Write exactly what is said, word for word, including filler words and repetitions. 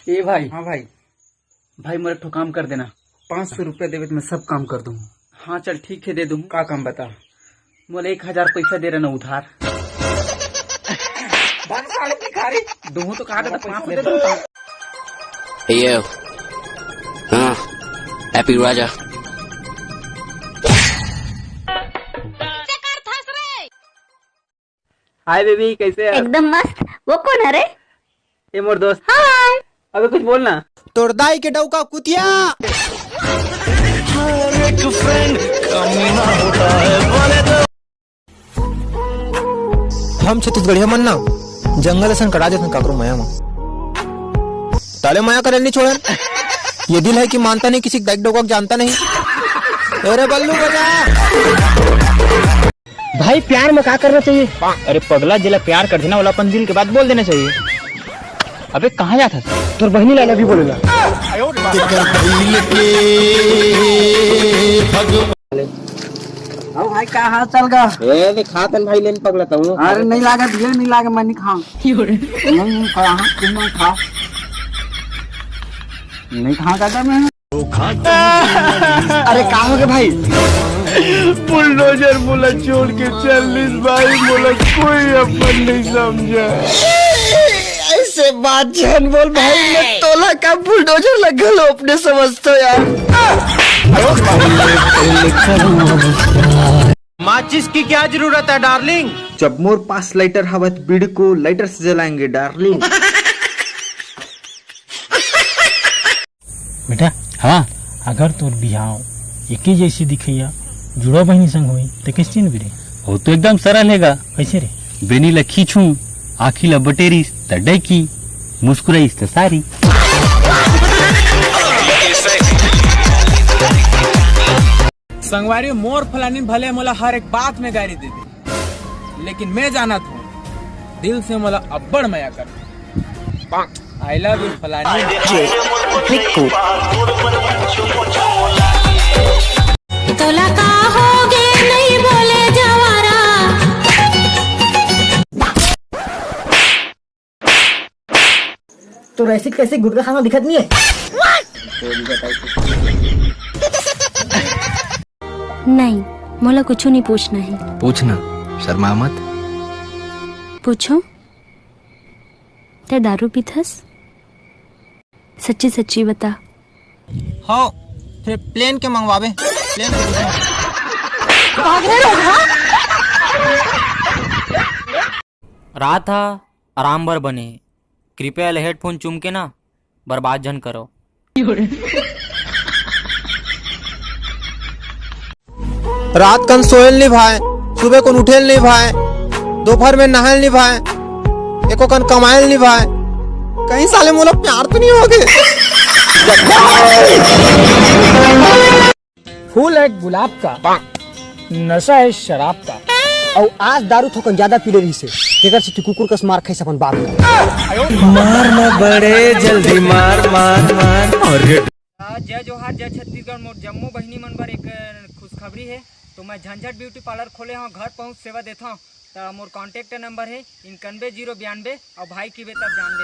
ए भाई। हाँ भाई। भाई, मोर एक ठो काम कर देना। पाँच सौ रुपया देबे त मैं सब काम कर दूँ। हाँ, चल ठीक है, दे दूँ। का काम बता? मोला एक हजार पैसा दे रहना उधार। बन साले भिखारी। दूँ तो कहा था, पाँच सौ दे दूँ। Hey, yo. हाँ, Happy Raja. हाय बेबी, कैसे है? एकदम मस्त। वो कौन है रे? ये मोर दोस्त। हाय। अबे कुछ बोल ना। तोर दाई के डौका कुतिया। हर एक friend कमीना होता है, बोले तो। हम छत्तीसगढ़िया मन ना जंगल असन कटा जथन काकरो मया म। ताले मया करे नहीं छोड़न। ये दिल है कि मानता नहीं, किसी दाई के डौका को जानता नहीं। अरे बल्लू बजा। भाई, प्यार में का करना चाहिए? अरे पगला, जेला प्यार करथे ना, ओला अपन दिल के बात बोल देना चाहिए। अबे, कहाँ जात हस? तोर बहिनी ला love you बोलेला। हाँ भाई, का हाल चाल गा? ए, देखातन भाई, लेन पगला तहूँ। अरे, नहीं लागा, दिया नहीं लागा, मैं नहीं खाऊँ। नहीं, नहीं, कहाँ, तुम नहीं खा। नहीं खा, दादा, मैं। अरे का हो गए भाई? बुलडोजर मोला छोड़ के चल दिस भाई, मोला कोई अपन नहीं समझा। ऐसे बात झन बोल भाई, मैं तोला का बुलडोजर ला घलो अपने समझतो यार। माचिस की क्या जरूरत है डार्लिंग? जब मोर पास लाइटर हवत, बीड़ी को लाइटर से जलाएंगे डार्लिंग। बेटा, हाँ। अगर तोर बिहाव एके जैसी दिखैया जुड़वा बहिनी संग होई, त कइसे चिन्हबे रे? वो तो एकदम सरल हेगा। कइसे रे? बेनी ल खींचूं, आँखी ल बटेरिस, त डैकी, मुस्कुराइस, त सारी। संगवारी, मोर फलानिन भले मोला हर एक बात में गारी दे दे, लेकिन मैं जानत हूँ, दिल से मोला अब्बड़ मया कर। I love you फलानी। तोला का होगे नहीं बोले जवारा। तो ऐसी कैसी गुटखा खाना दिखत नहीं है? नहीं, मोला कुछू नहीं पूछना है। पूछना, शर्मा मत। पूछो, तै दारू पीथस? सच्ची सच्ची बता। हाँ, फिर प्लेन के मंगवाबे। प्लेन के पूछो। रात हा आराम बर बने। कृपया ले हेडफोन चुम के ना बर्बाद झन करो। रात कन सोयल नहीं भाई, सुबह कन उठेल नहीं भाई, दोपहर में नहायल नहीं भाई, एको कन कमायल नहीं भाई, कहीं साले मोला प्यार तो नहीं हो गए? फूल है गुलाब का, नशा है शराब का। अउ आज दारू थोकन ज्यादा पी ले रहिस हे, तेकर से तू कुकुर कस मार खाइस अपन बाप का। मार न बड़े, जल्दी मार, मार, मार। अरे जय जोहार, जय छत्तीसगढ़। मोर जम्मो बहिनी मन बर एक खुशखबरी है। तो मैं झंझट ब्यूटी पार्लर खोले हूँ, घर पहुँच सेवा देता हूँ। तो मोर कॉन्टैक्ट नंबर है इक्यानवे जीरो बयानवे, और भाई की बेतब जान दे।